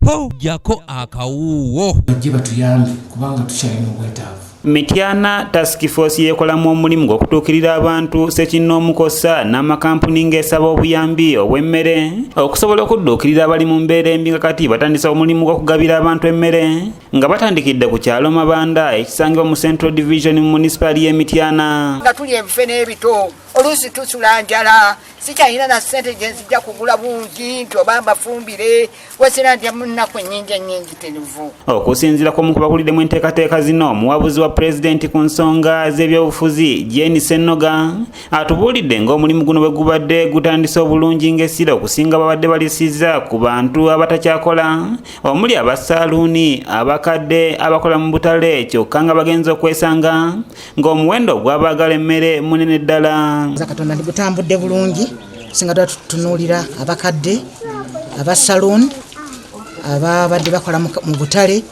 Ho, jjako akawuuwo. Bajje batuyambe kubanga tukyalina obwetaavu. Mityana Task Force yeekolamu omulimu gw'okutuukirira abantu ssekinnoomu kw'ossa n'amakampuni ng'esaba obuyambi obw'emmere okusobola okudduukirira abali mu mbeera embi, nga kati batandise omulimu gw'okugabira abantu emmere nga batandikidde ku kyalo Mabanda ekisangibwa mu Central Division mu munisipaali y'e Mityana. Nga tuli ebife n'ebito, oluusi tusula njala. Sikyalina na ssente gye nzija kugula bungi nti oba mbafumbire, wasira ndya mu nnaku ennyingi ennyingi terivu. Okusinziira ku omu ku bakuliddemu enteekateeka zino, omuwabuzi wa pulezidenti ku nsonga z'ebyobufuzi Jane Ssennoga, atubuulidde ng'omulimu guno bwe gubadde gutandise obulungi, ng'essira okusinga babadde balisizza ku bantu abatakyakola, omuli abasaaluuni, abakadde abakola mu butale, kyokka nga bagenza okwesanga ng'omuwendo ogw'abaagala emmere munene ddala. Za Katonda nti gutambudde bulungi. Singa tuba tutunuulira abakadde, aba saloon, ababadde bakola mu butale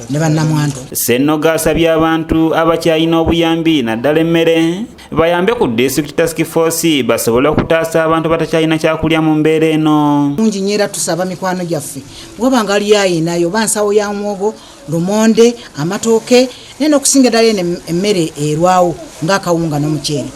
ne bannamwandu. Ssennoga asabye abantu abakyalina obuyambi, naddala emmere, bayambe ku District Task Force basobole okutaasa abantu batakyalina kyakulya mu mbeera eno. Bulungi nnyo, era tusaba mikwano gyaffe, waba nga aliyo ayinayo oba nsawo ya mwogo, lumonde, amatooke, naye n'okusinga ddala eno emmere erwawo ng'akawunga n'omuceere,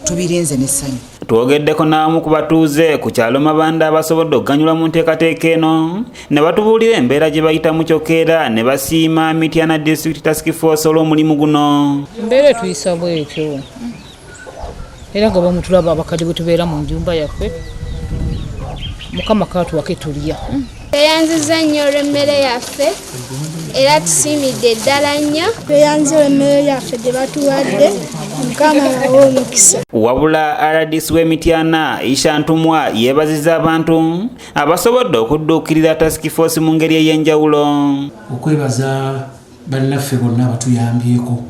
tubirinze n'essanyu. Twogeddeko n'abamu ku batuuze ku kyalo Mabanda abasobodde okuganyulwa mu nteekateeka eno ne batubuulira embeera gye bayitamu, kyokka era ne basiima Mityana District Task Force olw'omulimu guno. Embeera etuyisa bwetyo, era nga bwemutulaba abakadde bwe tubeera mu njumba yaffe, Mukama katuwake tulya. Tweyanziza nnyo olw'emmere yaffe, era tusiimidde ddala nnyo. Tweyanziza emmere yaffe gye batuwadde, Mukama abawe omukisa. Wabula RDC w'Emityana Isha Ntumwa yeebaziza abantu abasobodde okudduukirira task force mu ngeri ey'enjawulo. Okwebaza bannaffe bonna abatuyambyeko,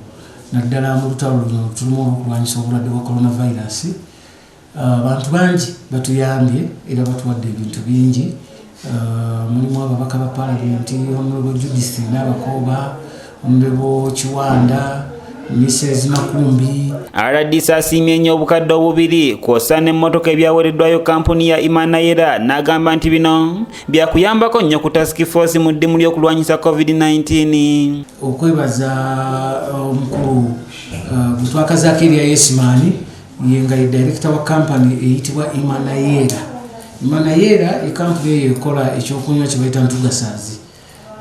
naddala mu lutalo luno tulimu olw'okulwanyisa obulwadde bwa coronavirus. Abantu bangi batuyambye era batuwadde ebintu bingi. Mulimu ababaka ba Palamenti, Honorable Judith Nabakooba, Honorable Kiwanda, Mrs Makumbi. RDC asiimye nnyo obukadde 2 kw'ossa n'emmotoka ebyaweereddwayo kampuni ya Imanayera, n'agamba nti bino byakuyambako nnyo ku task force mu ddimu ly'okulwanyisa COVID-19. Okwebaza omukulu gwe twakazaako erya Yesimaani, ye nga ye director wa kampani eyitibwa Imanayera. Imanayera ekampuni eyo ekola ekyokunywa kye bayita Ntugasaazi.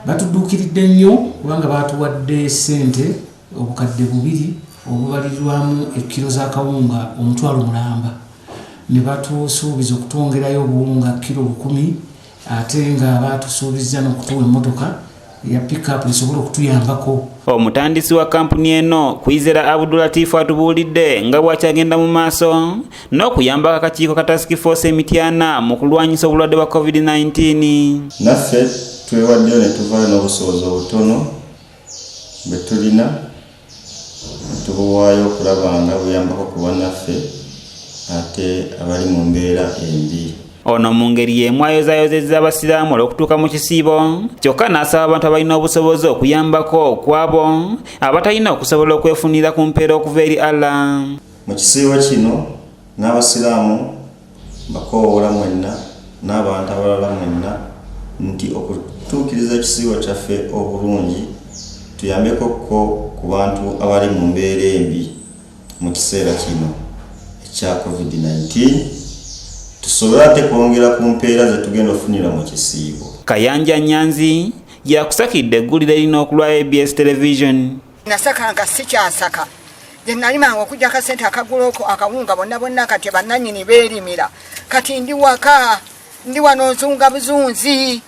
Batudduukiridde nnyo kubanga batuwadde sente 2000 obubalirirwamu ekkiro z'akawunga 500,000, ne batusuubiza okutwongerayo obuwunga kiro 1000, ate nga batusuubiza n'okutuwa emmotoka ya pickup esobola okutuyambako. Omutandisi wa kampuni eno, Kwizera Abudulatifu, atubuulidde nga bw'akyagenda mu maaso n'okuyambako akakiiko ka task force Emityana mu kulwanyisa obulwadde bwa COVID-19. Naffe twewaddeyo ne tuvaayo n'obusobozi obutono bwe tulina ne tubuwaayo okulaba nga buyambako ku bannaffe ate abali mu mbeera embi. Ono mu ngeri y'emu ayozaayozezza abasiraamu olw'okutuuka mu kisiibo, kyokka n'asaba abantu abalina obusobozi okuyambako ku abo abatalina okusobola okwefunira ku mpeera okuva eri Allah. Mu kisiibo kino n'abasiraamu bakoowoola mwenna n'abantu abalala mwenna nti okutuukiriza ekisiibo kyaffe obulungi, tuyambeko ko ku bantu abali mu mbeera embi mu kiseera kino ekya COVID-19, tusobole ate kwongera ku mpeera ze tugenda ofunira mu kisiibo. Kayanja Nyanzi yakusakidde eggulire lino okulwa ABS Television. Nasaka nga sikyasaka gye nalimanga okujja akasente akagula akawunga bonna bonna. Kati bannanyini beerimira, kati ndi waka, ndi wano nzunga buzunzi.